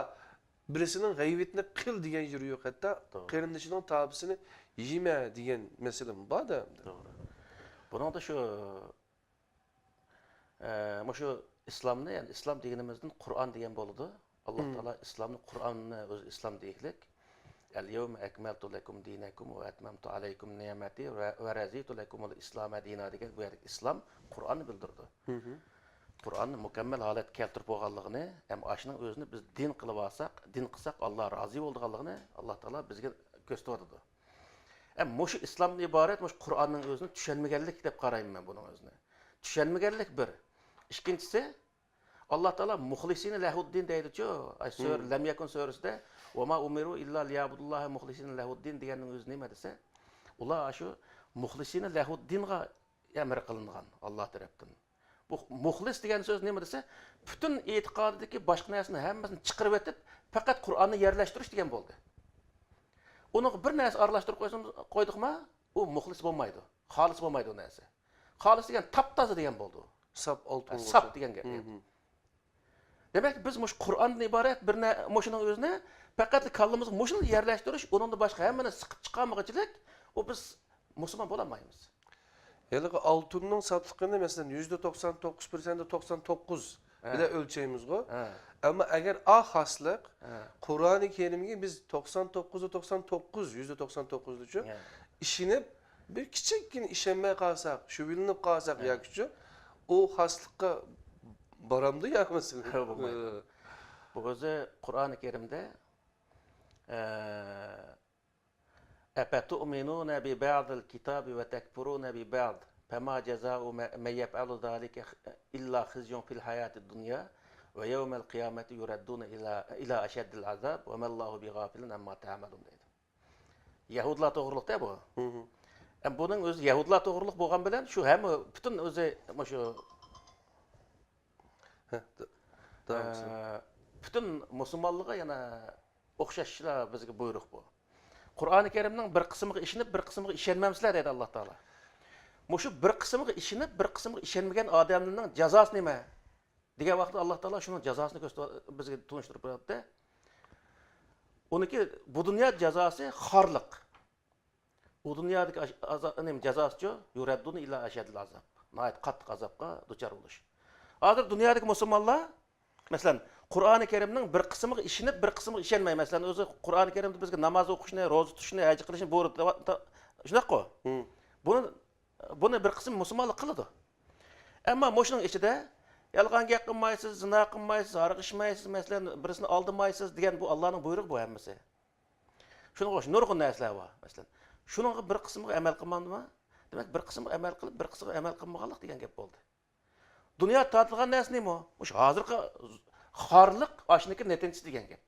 بىرسىنىڭ غەيۋىتىنى قىل دېگەن يېرى يوق، ھەتتا توغرا. قېرىندىشىنىڭ تاپىسىنى يېمە دېگەن مەسىلىمۇ بار-دە ئەمدى. توغرا. بۇنىڭدا شۇ ئە، مۇشۇ ئىسلامنى، يەنى ئىسلام دېگىنىمىزدىن قۇرئان دېگەن بولىدۇ. ئاللا مم. تائالا ئىسلامنى، قۇرئاننى ئۆزى ئىسلام دېيىكلىك. «ئەل يەۋمە ئەكمەلتۇ لەكۇم دىنەكۇم ۋە ئەتمەمتۇ ئەلەيكۇم نىئمەتى ۋە، ۋە رەزىتۇ لەكۇمۇل ئىسلامە دىنا» دېگەن بۇ يەردىكى ئىسلام قۇرئاننى بىلدۈرىدۇ. مم. قۇرئاننى مۇكەممەل ھالەتكە كەلتۈرۈپ بولغانلىقىنى، ھەم ئاشۇنىڭ ئۆزىنى بىز دىن قىلىۋالساق، دىن قىلساق ئاللا رازى بولىدىغانلىقىنى ئاللا تائالا بىزگە كۆرسىتىۋاتىدۇ. ھەم مۇشۇ ئىسلامدىن ئىبارەت مۇشۇ قۇرئاننىڭ ئۆزىنى چۈشەنمىگەنلىك دەپ قارايمەن مەن بۇنىڭ ئۆزىنى. چۈشەنمىگەنلىك بىر. ئىككىنچىسى، ئاللا تائالا مۇخلىسىنە لەھۇددىن دەيدىچۇ. ئاي سۈرە، مم. لەم يەكۇن سۈرىسىدە، «ۋەما ئۇمىرۇ ئىللا لىيەبۇدۇللاھە مۇخلىسىنە لەھۇددىن» دېگەننىڭ ئۆزى نېمە دېسە، ئۇلار شۇ مۇخلىسىنە لەھۇددىنغا ئەمر قىلىنغان ئاللا تەرەپتىن. بۇ مۇخلىس دېگەن سۆز نېمە دېسە، پۈتۈن ئېتىقادىدىكى باشقا نەرسىنى ھەممىسىنى چىقىرىۋېتىپ، پەقەت قۇرئاننى يەرلەشتۈرۈش دېگەن بولدى. ئۇنىڭغا بىر نەرسە ئارىلاشتۇرۇپ قويسىمىز، قويدۇقما، ئۇ مۇخلىس بولمايدۇ. خالىس بولمايدۇ ئۇ نەرسە. خالىس دېگەن تاپتازا دېگەن بولىدۇ. ساپ ئالتۇن ھە، بولسا. ساپ دېگەن گەپ. مم. دېمەك، بىز مۇشۇ قۇرئاندىن ئىبارەت بىر نە-، مۇشۇنىڭ ئۆزىنى پەقەت كاللىمىزغا مۇشۇنى يەرلەشتۈرۈش، ئۇنىڭدىن باشقا ھەممىنى سىقىپ چىقارمىغۇچىلىك، ئۇ بىز مۇسۇلمان بولالمايمىز. ھېلىقى ئالتۇننىڭ ساپلىقىنى، مەسىلەن، يۈزدە توقسان توققۇز پىرسەنت توقسان توققۇز ھە. بىلەن ئۆلچەيمىزغۇ. ھە. ئەمما ئەگەر ئا خاسلىق ھە. قۇرئانى كەرىمگە بىز توقسان توققۇزدا توقسان توققۇز، يۈزدە توقسان توققۇزدىچۇ ھە. ئىشىنىپ، بىر كىچىككىنە ئىشەنمەي قالساق، شۈبھىلىنىپ قالساق ھە. ياكىچۇ، ئۇ خاسلىققا بارامدۇ يا مەسىلەن؟ بولمايدۇ. ھە. بۇ ئۆزى قۇرئانى كەرىمدە، ئە، «أفتؤمنون ببعض الكتاب وتكفرون ببعض فما جزاء من يفعل ذلك إلا خزي في الحياة الدنيا ويوم القيامة يردون إلى، إلى أشد العذاب وما الله بغافل عما تعملون» دەيدۇ. يەھۇدلار توغرۇلۇق-دە بۇ. ھە. ئەم، بۇنىڭ ئۆزى يەھۇدلار توغرۇلۇق بولغان بىلەن شۇ ھەممە پۈتۈن ئۆزى مۇشۇ ھە، د-، داۋام قىلسىڭىز. ئە، پۈتۈن مۇسۇلمانلىققا يەنە ئوخشاشلا بىزگە بۇيرۇق بۇ. قۇرئانى كەرىمنىڭ بىر قىسمىغا ئىشىنىپ، بىر قىسمىغا ئىشەنمەمسىلەر دەيدۇ ئاللا تائالا. مۇشۇ بىر قىسمىغا ئىشىنىپ، بىر قىسمىغا ئىشەنمىگەن ئادەملەرنىڭ جازاسى نېمە؟ دېگەن ۋاقىتتا ئاللا تائالا شۇنىڭ جازاسىنى كۆرسىتىپ، بىزگە تونۇشتۇرۇپ بېرىۋاتىدۇ. ئۇنىڭكى بۇ دۇنيا جازاسى خارلىق. ئۇ دۇنيادىكى ئاش-، ئازا-، نېمە، جازاسىچۇ؟ يۇرەددۇنە ئىلا ئەشەددىل ئازاب. ناھايىتى قاتتىق ئازابقا دۇچار بولۇش. ھازىر دۇنيادىكى مۇسۇلمانلار، مەسىلەن، قۇرئانى كەرىمنىڭ بىر قىسمىغا ئىشىنىپ، بىر قىسمىغا ئىشەنمەي. مەسىلەن، ئۆزى قۇرئانى كەرىمدە بىزگە ناماز ئوقۇشنى، روزا تۇتۇشنى، ھەج قىلىشنى بۇيرۇدى، تا-، تا-، شۇنداققۇ؟ ھىم. بۇنى، بۇنى بىر قىسىم مۇسۇلمانلار قىلىدۇ. ئەمما مۇشۇنىڭ ئىچىدە يالغان گەپ قىلمايسىز، زىنا قىلمايسىز، ھاراق ئىچمەيسىز، مەسىلەن، بىرسىنى ئالدىمايسىز دېگەن بۇ ئاللانىڭ بۇيرۇقى بۇ ھەممىسى. شۇنىڭغا ئوخشاش نۇرغۇن نەرسىلەر بار. مەسىلەن، شۇنىڭغا بىر قىسمىغا ئەمەل قىلمامدىما؟ دېمەك، بىر قىسمىغا ئەمەل قىلىپ، بىر قىسمىغا ئەمەل قىلمىغانلىق دېگەن گەپ بولدى. دۇنيا تارتىلغان نەرسە نېمە؟ مۇشۇ ھازىرقى خارلىق، ئاشۇنىڭكى نەتىجىسى دېگەن گەپ.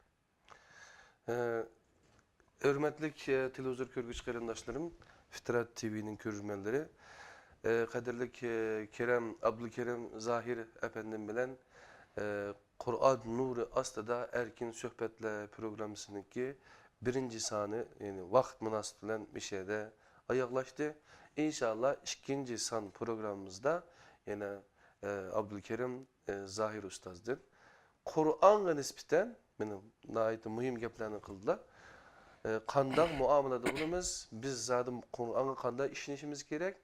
ھۆرمەتلىك تېلېۋىزور كۆرگۈچى قېرىنداشلىرىم، فىترەت تىۋىنىڭ كۆرۈرمەنلىرى، قەدىرلىك كېرەم ئابدۇلكېرىم زاھىر ئەپەندىم بىلەن قۇرئان نۇرى ئاستىدا ئەركىن سۆھبەتلەر پروگراممىسىنىڭكى بىرىنچى سانى، يەنى ۋاقىت مۇناسىۋىتى بىلەن مۇشۇ يەردە ئاياغلاشتى. ئىنشاللا ئىككىنچى سان پروگراممىمىزدا يەنە ئابدۇلكېرىم زاھىر ئۇستازدىن قۇرئانغا نىسبەتەن مېنىڭ ناھايىتى مۇھىم گەپلەرنى قىلدىلار. قانداق مۇئامىلىدە بولىمىز؟ بىز زادى قۇرئانغا قانداق ئىشىنىشىمىز كېرەك؟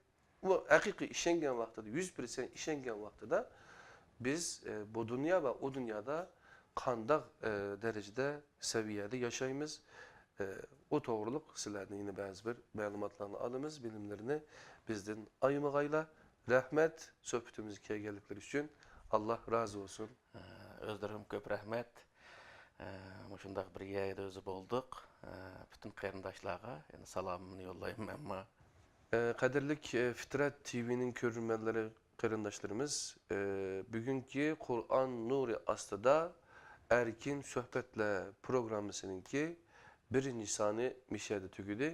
ئۇ ھەقىقىي ئىشەنگەن ۋاقتىدا، يۈز پىرسەنت ئىشەنگەن ۋاقتىدا بىز بۇ دۇنيا ۋە ئۇ دۇنيادا قانداق دەرىجىدە، سەۋىيەدە ياشايمىز؟ ئۇ توغرۇلۇق سىلەردىن يەنە بەزى بىر مەلۇماتلارنى ئالىمىز، بىلىملىرىنى بىزدىن ئايىمىغايلا. رەھمەت، سۆھبىتىمىزگە كەلگەنلىكلىرى ئۈچۈن. ئاللا رازى بولسۇن. ئۆزلىرىگىمۇ كۆپ رەھمەت. مۇشۇنداق بىر يەردە ئۆزى بولدۇق. پۈتۈن قېرىنداشلارغا يەنە سالامىمنى يوللايمەن مەنمۇ. قەدىرلىك فىترەت تىۋىنىڭ كۆرۈرمەنلىرى، قېرىنداشلىرىمىز، بۈگۈنكى قۇرئان نۇرى ئاستىدا ئەركىن سۆھبەتلەر پروگراممىسىنىڭكى بىرىنچى سانى مۇشۇ يەردە تۈگىدى.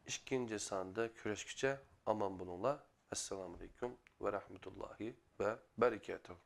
ئىككىنچى ساندا كۆرۈشكىچە ئامان بولۇڭلار. ئەسسالامۇ ئەلەيكۇم ۋە رەھمەتۇللاھى ۋە بەرىكاتۇھ.